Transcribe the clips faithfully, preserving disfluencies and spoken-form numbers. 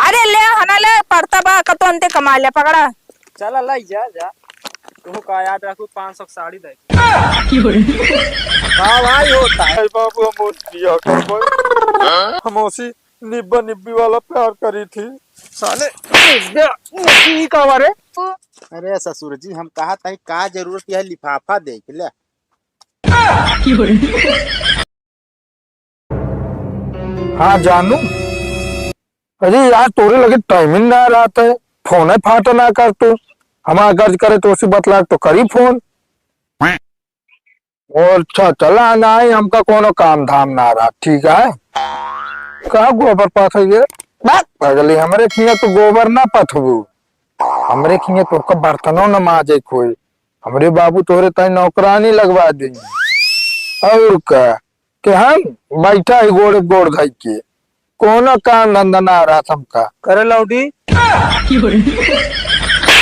अरे ले, हना ले, पड़ता बा, कतो अंते कमा ले, पकड़ा। चला, लाई जा, जा। तू का याद रखू, पाँच सौ की साड़ी दे। हाँ भाई, होता है। अरे बाबू, हम ओसी बियाह करबो। हम ओसी निब्बा निब्बी वाला प्यार करी थी। साले, निब्बा निब्बी का बारे? अरे ससुर जी, हम कहा था, का जरूरत है लिफाफा देख ले। हाँ जानू, अरे यार, तोरे लगे टाइम ही ना रहता है, फोन ही फाटा ना कर तू। हमारा गर्ज करे तो उसी बतला तो करी फोन। और अच्छा, चला ना आई, हमका कोनो काम धाम ना रहा, ठीक है? का गोबर पाथ है ये? बात पगली, हमरे खिया तो गोबर ना पथबू, हमरे खिया तो का बर्तनों न माजे कोई। हमरे बाबू तोहरे ताई नौकरानी लगवा देंगे। और का? कि हम बैठा ही गोड़ गोड़ धई के, कोनो काम धंधा ना रहा हमका। करे लौडी।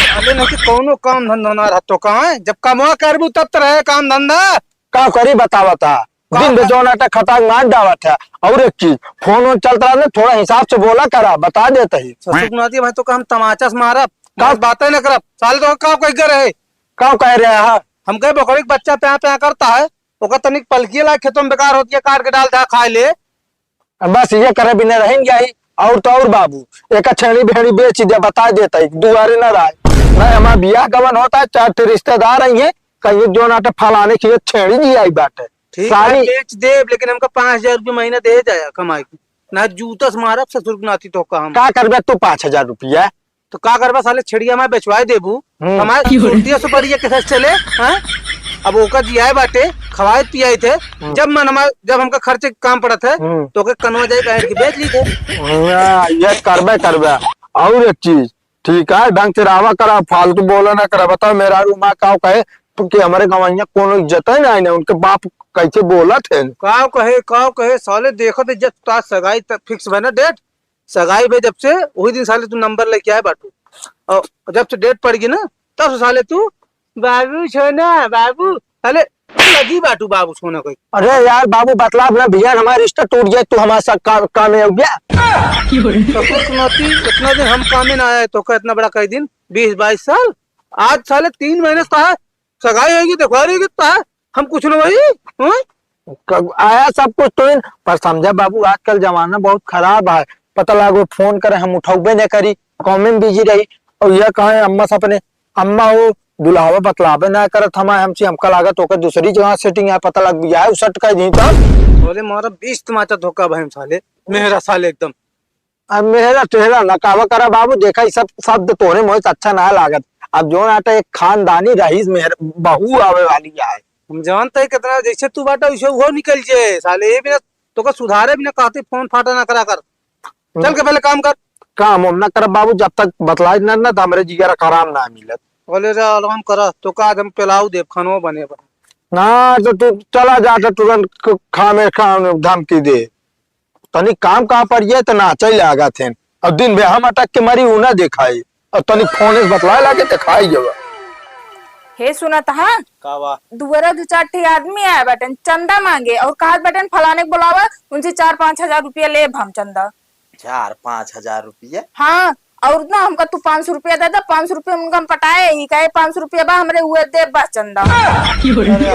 अरे नहीं कि कोनो काम धंधा ना रहा तो कहाँ है? जब कमवा करबू तब तो रहे काम धंधा। का करी बतावा ता? का दिन भर कर- जौन आटा खटाक मार डावत है। और एक चीज, फोन वोन चलत रहा ना, थोड़ा हिसाब से बोला करा, बता देत ही। ससुर नाती भाई तो का हम तमाचा से मारब, का? बातें न करब। साले तो का कोई घर है? का कह रहे हैं? हम कहे बकरी के बच्चा प्यां प्यां करता है, ओकर तनिक पलकिए ला खेतों में बेकार होती है, काट के डाल दे, खाए ले। बस ये करे बिना रहेंगे आई, और तो और बाबू, एक छेड़ी भेड़ी बेच दे, बता देता है, दुआरे न रहे। नहीं, हमारा बियाह गवन होता है, चार ठे रिश्तेदार आई हैं, कहीं जो नाटे फलाने की ये छेड़ी जी आई बाटे। ठीक है, साली बेच देब, लेकिन हमका पाँच हजार रुपये महीना दे जाया कमाई की। ना जूता से मारब ससुर के नाती तो का हम। का करबे तू पाँच हजार रुपया? तो का करबा साले, छेड़िया में बेचवाए देबू, हम्म। हमारे सुरतिया सुपरिया के साथ चले, हाँ? अब ओका जियाए बाटे, खवाए पियाए थे, हम्म। जब मन हमार, जब हमका खर्चे के काम पड़त है, हम्म। तो ओके कनवा जाए काहे कि बेच ली थे। हाँ, ये करबे करबे। और एक चीज, ठीक है, ढंग से रहवा करा, फालतू बोला ना करा। बताओ, मेरा रूमा का कहे कि हमारे गवैया कोनो इज्जत है ना, ना उनके बाप कैसे बोलत है? का कहे, का कहे, साले देखत इज्जत, तो आज सगाई तक फिक्स बना डेट, सगाई भे जब से, वही दिन साले तू नंबर लेके आए बाटू। और जब से डेट पड़ गई ना, तब से साले तू बाबू सोना, बाबू, साले लगी बाटू बाबू सोना कोई। अरे यार बाबू, बतला अपना भैया, हमारा रिश्ता टूट गया, तू हमारे साथ का, काम में हो गया। ससुर के नाती, इतना दिन हम काम में ना आए, तो का इतना बड़ा कई दिन, बीस बाईस साल, आज साले तीन महीने से तो है, सगाई होगी, देखवारी होगी, तो है, हम कुछ ना वही, हाँ? क-, आया सब कुछ तो इन, पर समझा बाबू, आजकल जमाना बहुत खराब है। पता लागो फोन करे, हम उठौबे न करी, काम में बिजी रही। और यह कहे अम्मा से अपने, अम्मा हो, दुल्हावा बतलाबे ना करत हमारे हमसे, हमका लागत ओकर दूसरी जगह सेटिंग है, पता लग गया है, उसट कह दी तब। बोले मारा बीस तमाचा धोखा भाई साले, मेहरा साले एकदम। अब मेहरा टेहरा न कावा करा बाबू, देखा, ई सब शब्द तोहरे मुँह से अच्छा ना लागत। अब जौन आटा एक खानदानी रईस मेहर बहू आवे वाली है। हम जानते हैं कितना, जैसे तू बाटा वैसे वो निकल जे साले, ये बिना तो का सुधारे बिना कहते फोन फाटा ना करा कर। चल के पहले काम कर। काम हम ना करब बाबू, जब तक बतलाई ना, ना तो हमरे जिगर आराम ना मिलत। बोले रे आराम करा, तो का आज हम पिलाऊ देब, खानो बने बा। ना तो तू चला जा, तो तुरंत क-, खामे खाम धमकी दे। तनी काम का पड़ जाए तो नाचे लागत हैं। अब दिन भर हम अटक के मरी, ऊ ना देखाई। और तनी फोन से बतलाए लागे, देखाई जब। हे सुनत हा? का बा? दुआरा दो चार ठे आदमी आया बाटन, चंदा मांगे और कहत बाटन फलाने के बुलावा, उनसे चार पाँच हजार रुपया लेब हम चंदा। चार पाँच हजार रुपया? हाँ, और ना हमका तू पाँच सौ रुपया दे दे, पाँच सौ रुपया उनका हम पटाए ही, कहे पाँच सौ रुपया बा हमरे, उहे दे बस चंदा। अरे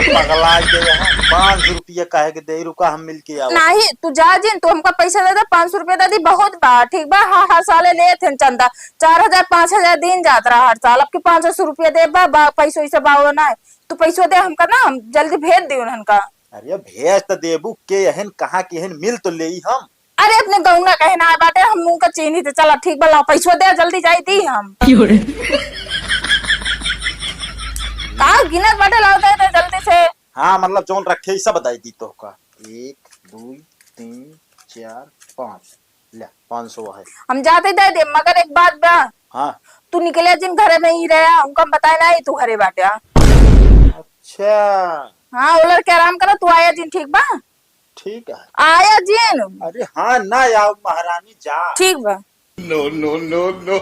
पगला के यहाँ पाँच सौ रुपया काहे के दे, रुका हम मिल के आवा। नहीं, तू जा जिन, तू हमका पैसा दे दे, पाँच सौ रुपया दे दी, बहुत बा, ठीक बा? हाँ, हर साले लेत हैं चंदा, चार हजार पाँच हजार दिन जात रहा हर साल, अब के पाँच सौ रुपया दे बा, बा, पैसो वैसे बावो ना है, तू पैसो दे हमका ना, हम जल्दी भेज दी उन्हन का। अरे भेज तो देबू, के अहन, कहाँ के अहन, मिल तो लेई हम। अरे अपने गौना कहना है बाटे, हम उनका चीनी थे। चला ठीक बा, लाओ पैसवा दे, जल्दी जाई दी हम। क्यों रे? का गिनत बाटे, लाओ दे दे जल्दी से। हाँ, मतलब जौन रखे ही सब दे दी तोहका। एक, दो, तीन, चार, पाँच। ले, पाँच सौ है। हम जाते दे दे, मगर एक बात बा। हाँ। तू निकले जिन घरे में ही रहा, उनका हम बताए ना, तू घरे बाटे। अच्छा। हाँ, ओलर के आराम करा, तू आया जिन, ठीक बा? ठीक है। आया जिन। अरे हाँ, ना आओ महारानी, जा। ठीक बा। No, no, no, no।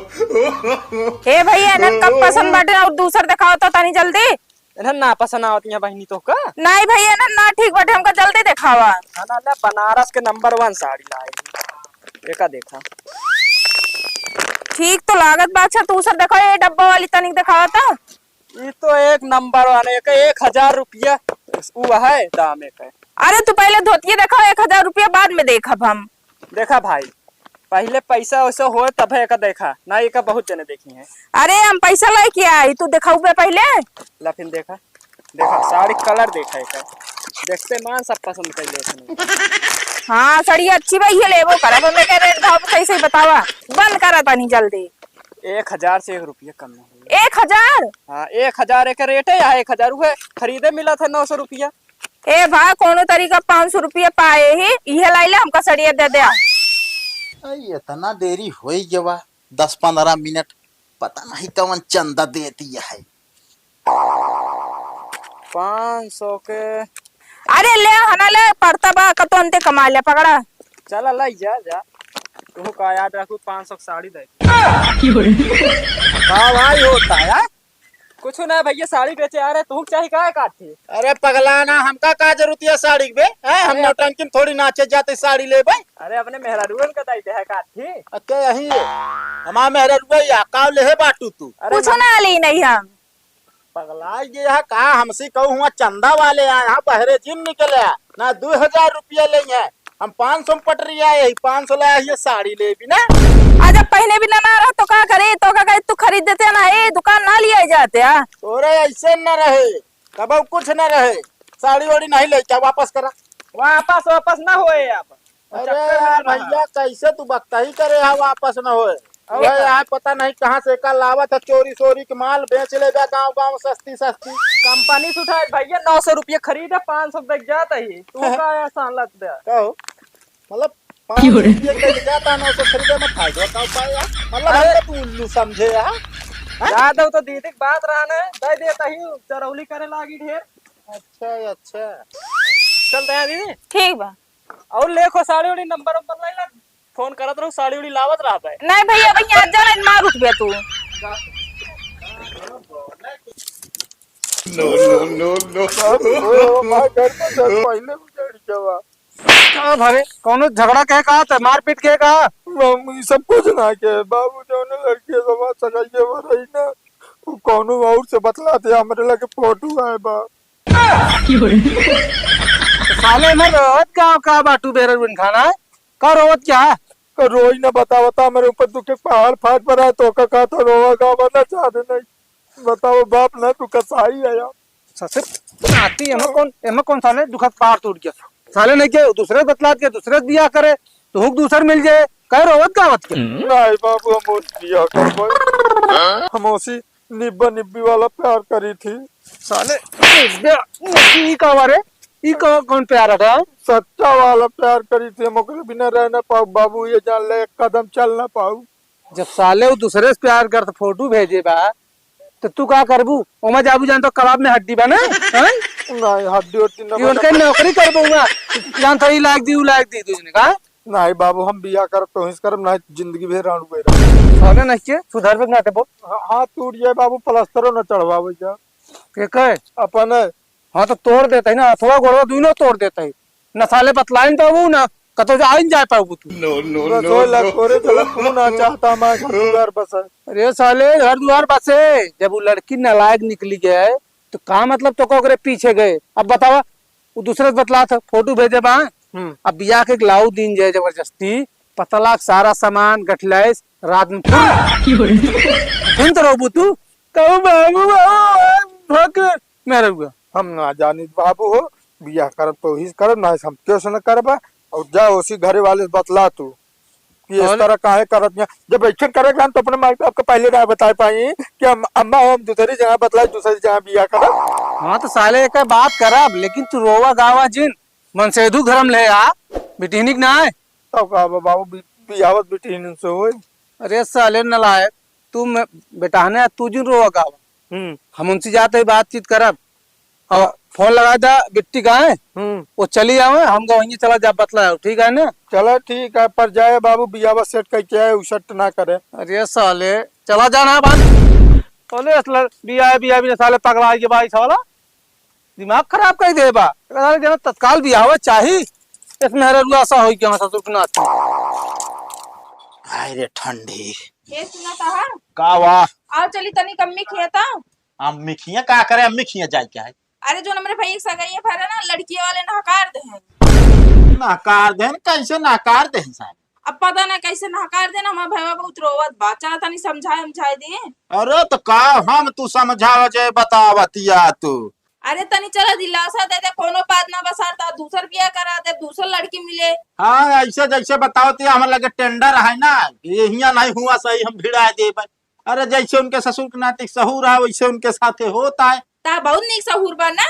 हे भैया, इन्हन कब पसंद बाटे और दूसर देखाओ तो तनी जल्दी। इन्हन ना पसंद आवत यहाँ बहिनी तोहका? नहीं भैया, इन्हन ना ठीक बाटे, हमका जल्दी देखावा। हाँ ना, ले बनारस के नंबर वन साड़ी लाई। एका देखा। लागत बा। अच्छा, तू सब देखावा, ये डब्बा वाली तनिक देखावा तो। ई तो एक नंबर वाले, एक, एक हजार रुपया उ है दाम एक है। अरे, तू पहिले धोतिया देखावा, एक हजार रुपया बाद में देखब हम। देखा भाई, पहिले पैसा वैसा होए तब है एका देखा, ना एका बहुत जने देखी हैं। अरे, हम पैसा लेके आई, तू देखाउबे पहिले। ला फिर देखा, देखा साड़ी कलर देखा एका, देखते मान सब पसंद कर लेते हैं। हाँ, साड़ी अच्छी बा, ये लेबो करब। हमें के रेट भाव सही सही बतावा, बंद करा तनी जल्दी। एक हजार से एक रुपया कम नहीं। एक हजार? हाँ, एक हजार एक रेट है, यहाँ एक हजार हुए खरीदे मिला था नौ सौ रुपया। ए भा, कोनो तरीका पाँच सौ रुपया पाए ही, इहे लाइले हमका सड़िया दे दे। आई, इतना देरी होई गवा, दस पन्द्रह मिनट, पता नहीं कौन चंदा देती है। पाँच सौ के। अरे ले, हना ले, पड़ता बा, कतो अंते कमा ले, पकड़ा। चला लाई जा, जा। तू का याद रखू, पाँच सौ के साड़ी दे। का भाई होता है? कुछ ना भैया, साड़ी बेचे आ रहे, तू चाही का है काठी? अरे पगला ना, हमका का जरूरत है साड़ी के बे? हैं? हम अरे नौटंकी में थोड़ी नाचे जाते साड़ी लेबे। अरे अपने मेहरारुअन का दाई दे है काठी। अच्छा यही है। हमार मेहरारुआ या का लेहे बाटू तू? अरे कुछ ना। ना ली नहीं हम। पगला ये है का, हमसे कहू हुआ चंदा वाले आए, यहाँ बहरे जिन निकले हैं। ना दो हजार रुपया लेइहैं, हम पाँच सौ में पटरी आए ही, पाँच सौ लाया ही साड़ी लेबी ना। आ जब पहने भी ना, ना रह तो का करे, तो का करे, तू खरीद देते ना, ए दुकान ना लिया जाते आ। तोरे ऐसे न रहे, कबहु कुछ न रहे, साड़ी वाड़ी नहीं लेके आ, वापस करा। वापस, वापस ना होए अब। अरे चक्कर में यार ना रहा। भैया, कैसे तू बकताही करे है, वापस न होए। और वह का? यार पता नहीं कहाँ से का लावत है, चोरी सोरी के माल बेच ले बा गाँव गाँव सस्ती सस्ती। कंपनी से उठाए भैया, नौ सौ रुपये खरीद है, पाँच सौ दे जाता ही, तू का एहसान लग दे। का हो? मतलब पाँच सौ रुपये के जाता, नौ सौ खरीदे में फायदा का उपाय है? मतलब अरे। हमको तू उल्लू समझे है? हैं? यादव तो दीदी के बात रहा ना, दे देता ही, चरौली करे लागी ढेर। अच्छा, अच्छा। चलते हैं दीदी। ठीक बा। और लेखो साड़ी उड़ी नंबर उंबर ले ला, फोन करत रहू, साड़ी उड़ी लावत रह बे। नहीं भैया, भैया आज जाना, मार उठबे तू। No, no, no, no। बाबू, ओ, हमार घर में से पहले उजड़ गवा। का भरे? कौनो झगड़ा के का? त मारपीट के का? बाबू, ई सब कुछ ना के। बाबू, जौन लड़की से बात सगाई के हो रही ना, उ कौनो और से बतलाते, हमरे लगे फोटो आए बा। साले में रोवत का, का बाटू बेरर बिन खाना? का रोवत क्या है? का रोई ना, बतावता मेरे ऊपर दुख के पहाड़ फाट पड़ा है, तो का, का तो रोवा गावा ना चाहते नहीं। बताओ बाप ना, तू कसाई है यार। ससुर नाती, एमा कौन, एमा कौन साले दुखत पहाड़ टूट गया? साले नहीं के दूसरे बतलात के, दूसरे बियाह करे, तो हुक दूसर मिल जाए, कह रोवत गावत के? नहीं बाबू, हम और बियाह करबे। हम उसी निब्बा निब्बी वाला प्यार करी थी। साले, निब्बा निब्बी ई का बारे? ई का कौन प्यार हटा? सच्चा वाला प्यार करी थी, हम ओकरे बिना रह ना पाऊ बाबू, ये जान ले, एक कदम चल ना पाऊ। जब साले वो दूसरे से प्यार करत फोटो भेजे बा, तो तू का करबू? ओमा जाबू जान तो कबाब में हड्डी बा ना? हैं? नहीं, हड्डी उड्डी ना कि बना। उनका नौकरी करबू ना? जान तो ई लायक दी, उ लायक दी, तुझने कहा? नहीं बाबू, हम बियाह करब तो हिस करब, नहीं जिंदगी भर राउंड पे रह। साले नहीं के, सुधर पे ना ते बोल। हाँ, हाथ टूट जाए बाबू, प्लास्टरो न चढ़वावे जा। के कहे? अपन है। हाँ, तो तोड़ देते ही ना, हथवा गोड़वा दोनों तोड़ देते ही। न साले बतलाइन बाबू, न कतो जा, आइन जाए पाबू तू। No, no, बस no, होला, no। तोरे साला खून आ चाहता, मैं घर दुआर बसे। अरे साले, घर दुआर बसे, जब वो लड़की नालायक निकली गए, तो का मतलब तो का ओकरे पीछे गए? अब बतावा, वो दूसरे से बतला था, फोटो भेजे बा, हम्म। अब बियाह के लाऊ दिन जाए जबरदस्ती, पतला सारा सामान गठलाइस, रात में फिर, फिर तो रोबू तू, कहू बाबू, बाबू, भक, मेरे हुआ। हम ना जानित बाबू हो, बियाह करब तो ही करब, ना हम क्यों से न करबा। और जा उसी घरे वाले से बतला तू कि इस और तरह काहे करत हैं। जब ऐसे करे जान तो अपने माई बाप को पहले ना बताए पाई कि हम अम्मा हो, हम दूसरी जगह बतलाए, दूसरी जगह बियाह करब। हाँ तो साले एक बात करब, लेकिन तू रोवा गावा जिन, मनसेधु धर्म ले आ, बिटिहनिक ना है। तब का बा बाबू, बि-, बियावत बिटिहनिन से होई। अरे साले नालायक, तू मैं, बेटाहने तू जिन रोवा गावा। हम्म। हम उनसे जाते ही बातचीत करब। और फोन लगा दा बिट्टी का है, हम्म। वो चली आवे, हम गवैया चला जा बतला आओ, ठीक है ना? चला ठीक है, पर जाए बाबू बियावा सेट करके आए, उ सेट ना करे। अरे साले, चला जाना बात। बोले असला बिया, बिया, बिया साले पगला के भाई साला। दिमाग खराब कर दे बा। एकरा साले जना तत्काल बियाह चाही। इस मेहररुआ सा होई के हमार ससुर के नाती। आय रे ठंडी। ए, सुना त ह? का वा? आओ चली तनी अम्मी खिया त। अम्मी खिया का करे? अम्मी खिया जाए क्या है? अरे, जो हमरे भैया के सगाई है, भरा ना, लड़किया वाले नहकार दे हैं। नहकार दे हैं? कैसे नहकार दे हैं साहब? अब पता ना कैसे नहकार दे ना, हमार भैया बहुत रोवत बा। चला तनी समझाए, समझाए दे। अरे, तो का हम तू समझावा जे बतावतिया तू? अरे तनी चला दिलासा दे दे, कोनो बात ना बसार ता दूसर बियाह करा दे, दूसर लड़की मिले। हाँ, ऐसे जैसे बताओ तो हमारे लगे टेंडर है ना, ये हियाँ नहीं हुआ सही, हम भिड़ा देबे। अरे जैसे उनके ससुर के नाते सहूर है, वैसे उनके साथे होता है। ता बहुत नीक सहूर बा ना?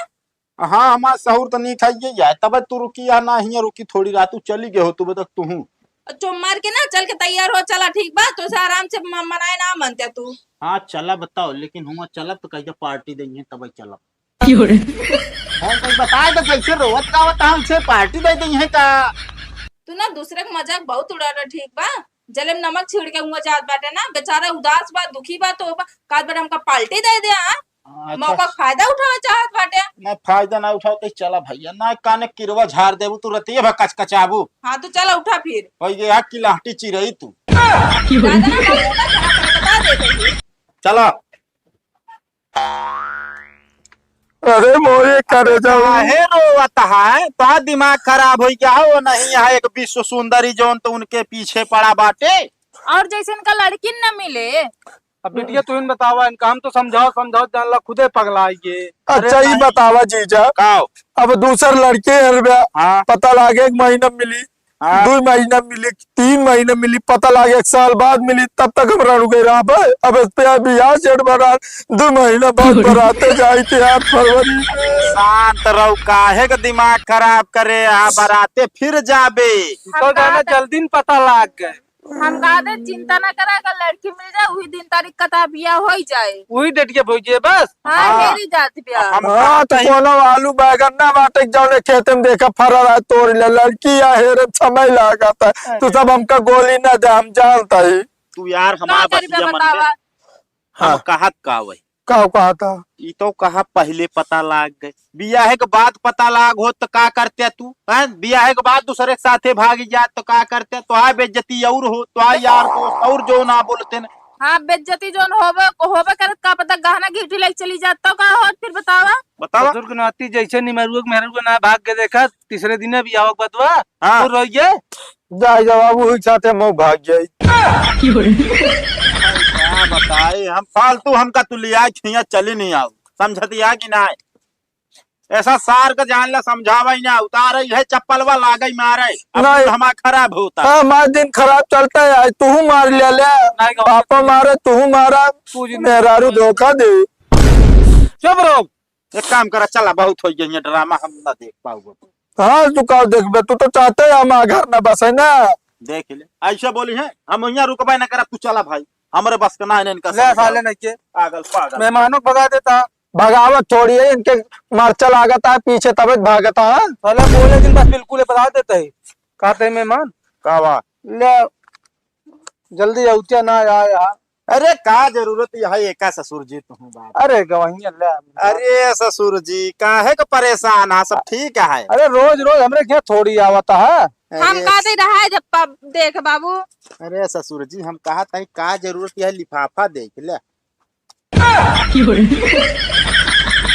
हाँ, हमार सहूर तो नीक है ये है, तब तू रुकी या ना, हियाँ रुकी थोड़ी रात, तू चली गए हो, तू बता तू हूँ। चुप मार के ना चल के तैयार हो, चला ठीक बा, तो से आराम से म-, मनाए ना मनते तू। हाँ, चला बताओ, लेकिन हुआ चलब तो कह के पार्टी देंगे तब चलब। क्यों रे? हम कोई बताए तो कैसे रोवत का होता, हमसे पार्टी दे दी है का? तू ना दूसरे के मजाक बहुत उड़ा रहा, ठीक बा? जले में नमक छिड़ के हुआ जात बाटे ना, बेचारा उदास बा, दुखी बा, तो बा, कात बार हमका पार्टी दे दे, हाँ? अच्छा। मौका के फायदा उठावे चाहत बाटे। ना फायदा ना उठाओ तो चला भैया, ना काने किरवा झाड़ देबू तू, रतिये भर कचकचाबू। हाँ, तू चला उठा फिर। और ये आग की लाठी चिरई तू। ज्यादा ना बोल, बता दे तू। चला। अरे मोरे करेजा। काहे रोवत है? तोहार दिमाग खराब हो गया हो? नहीं, यहाँ एक विश्व सुंदरी जौन तो उनके पीछे पड़ा बाटे। और जैसे इनका लड़की न मिले। अब बिटिया तू ही बतावा इनका, हम तो समझाओ समझाओ जान ला खुदे पगला गए। अच्छा, अरे ये भाई। बतावा जीजा। का? अब दूसर लड़के हर बे-, हाँ। पता लागे एक महीना मिली, हाँ। दो महीना मिली, तीन महीना मिली, पता लागे एक साल बाद मिली, तब तक हम रणुगे रहबे। अब इस पे अभी यार जेठ बना, दो महीना बाद बराते जाई थे यार फरवरी में। शांत रहो, काहे का दिमाग खराब करे, आ बराते फिर जाबे। तो जाना जल्दी न पता लाग गए। हम कहा दे, चिंता ना करा, अगर लड़की मिल जाए, वही दिन तारीख का तार बियाह हो ही जाए। वही डेट के भौजी है बस। हाँ, हाँ। मेरी जात बियाह। हम हाँ, तो कहा कोनो आलू बैगन ना बाटे, जौने खेते में देखा फरा रहा, तोड़ ले, लड़की या हेरे में समय लागत है। अरे। तू सब हमका गोली ना दे, हम जानता ही। तू यार का हमार करी बतिया बे मन बतावा? ले। हम हाँ। कहत का वही। का कहता? ई तो कहा पहिले पता लाग गए, बियाहे के बाद पता लाग होत तो का करते तू, हैं? बियाहे के बाद दूसरे के साथे भाग जात तो का करते? तोहार बेइज्जती और हो, तोहार यार दोस्त और जो ना बोलते न। हाँ, बेइज्जती जोन होबे, होबे करत, का पता गहना गिट्टी लेके चली जात तो का होत, फिर बतावा। बतावा। ससुर के नाती जैसे निमरुआ के मेहरुआ ना भाग के देखा, तीसरे दिने बियाह के बदवा हाँ। तू रह गए। जाए जब बाबू हुई साथे मऊ भाग जाई। का बताई हम, फालतू हमका तू लिया खिया चली नहीं आऊ, समझतिया कि नाय? ऐसा सार का जान ला समझावा ही ना, उतारे है चप्पलवा लागे मारे, अब नहीं। Mood हमार खराब होता। हाँ, हमार दिन खराब चलता है, आज तू मार ले ले, नहीं, पापा मारे, तू मारा, तू जिंदगी मेहरारू धोखा दे। चुप रहो। एक काम करा, चला, बहुत हो गया ये ड्रामा, हम ना देख पाऊंगा। हाँ, तू का देखबे, तू तो चाहते है हमार घर ना बसे ना। देख ले, ऐसे बोली है, हम यहाँ रुकबे ना करब, तू चला भाई, हमरे बस का ना है इनका ले समझाओ। साले नहीं के। पागल, पागल। मेहमानों को भगा देता। भगावत थोड़ी है, इनके मरचा लागत है पीछे, तबे भागत है। साला बोले जिन बस बिल्कुल ही बता देते हैं। कहते हैं मेहमान। का बा? ले, जल्दी अउतिया ना आया यार। अरे का जरूरत है एका ससुर जी तुहूँ बाप। अरे गवहिया ले। अरे ससुर जी काहे का परेशान है, सब ठीक है। अरे रोज रोज हमरे घर थोड़ी आवता है। हम अरे का दे रहा है जब पा-, देख बाबू। अरे ससुर जी हम कहा था का जरूरत है लिफाफा देख ले।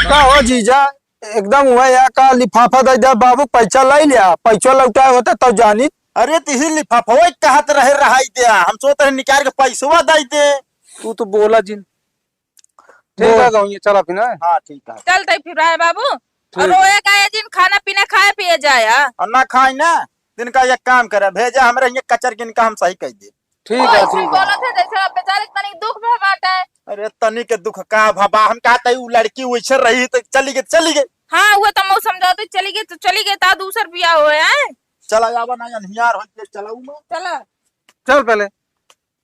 का हो जीजा, एकदम हुआ या का लिफाफा दे दे बाबू, पैसा ले लिया, पैसा लौटाए होते तब जानी। अरे तिही लिफाफा कहत रहे रहाई दिया, हम सोच रहे निकाल के पैसवा दे दे। तू तो बोला जिन। ठीक बोल। है गौंइया, चला फिर ना। हाँ ठीक है। चल तई फिर आए बाबू। ठीक और है। रोए का ये जिन खाना पीना खाए पिए जाया। और ना खाई ना, दिन का एक काम करे, भेजा हमरे हियाँ कचर किन का हम सही कह दे। ठीक है, ऐसे ठीक है। बोलत है जैसे अब बेचारे के तनिक दुख में बाटे। अरे तनी के दुख का भबा, हम कहते उ लड़की वैसे रही तो चली गई, चली गई। हाँ, वो तो मऊ समझाते चली गई तो चली गई, ता दूसर बियाह होए है। चला जावा ना, अनहियार हो के चलाऊ मैं। चला। चल पहले।